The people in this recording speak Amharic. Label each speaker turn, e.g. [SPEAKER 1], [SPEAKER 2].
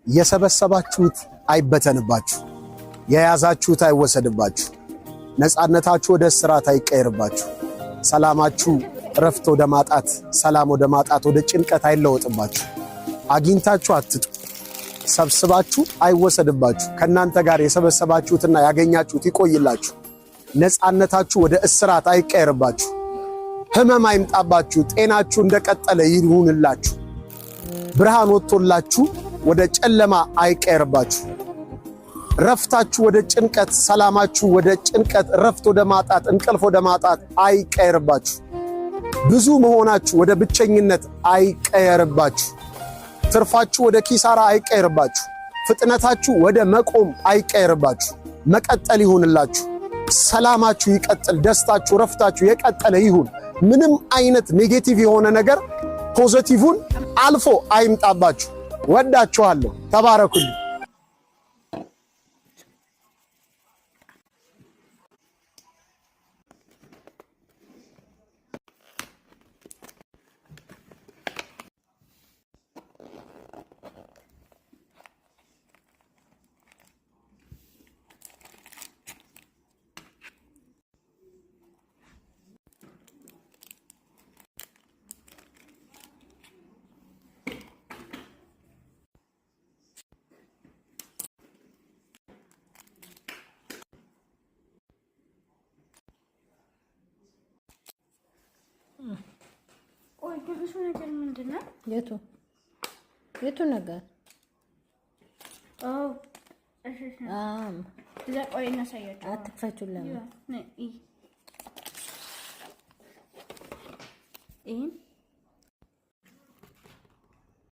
[SPEAKER 1] የሰበሰባችሁት አይበተንባችሁ፣ የያዛችሁት አይወሰድባችሁ፣ ነፃነታችሁ ወደ እስራት አይቀየርባችሁ፣ ሰላማችሁ እረፍት ወደ ማጣት፣ ሰላም ወደ ማጣት፣ ወደ ጭንቀት አይለወጥባችሁ። አግኝታችሁ አትጡ፣ ሰብስባችሁ አይወሰድባችሁ። ከእናንተ ጋር የሰበሰባችሁትና ያገኛችሁት ይቆይላችሁ። ነፃነታችሁ ወደ እስራት አይቀየርባችሁ። ህመም አይምጣባችሁ። ጤናችሁ እንደቀጠለ ይሁንላችሁ። ብርሃን ወጥቶላችሁ ወደ ጨለማ አይቀየርባችሁ። ረፍታችሁ ወደ ጭንቀት፣ ሰላማችሁ ወደ ጭንቀት፣ ረፍት ወደ ማጣት፣ እንቅልፍ ወደ ማጣት አይቀየርባችሁ። ብዙ መሆናችሁ ወደ ብቸኝነት አይቀየርባችሁ። ትርፋችሁ ወደ ኪሳራ አይቀየርባችሁ። ፍጥነታችሁ ወደ መቆም አይቀየርባችሁ። መቀጠል ይሁንላችሁ። ሰላማችሁ ይቀጥል። ደስታችሁ፣ ረፍታችሁ የቀጠለ ይሁን። ምንም አይነት negative የሆነ ነገር positive ን አልፎ አይምጣባችሁ። ወዳችኋለሁ። ተባረኩልኝ።
[SPEAKER 2] ቆይ ግን እሱ ነገር ምንድን ነው?
[SPEAKER 3] የቱ የቱ ነገር?
[SPEAKER 2] እዛ ቆይ እናሳያቸው።
[SPEAKER 3] አትክፈቹ። ለምን?
[SPEAKER 2] ይህን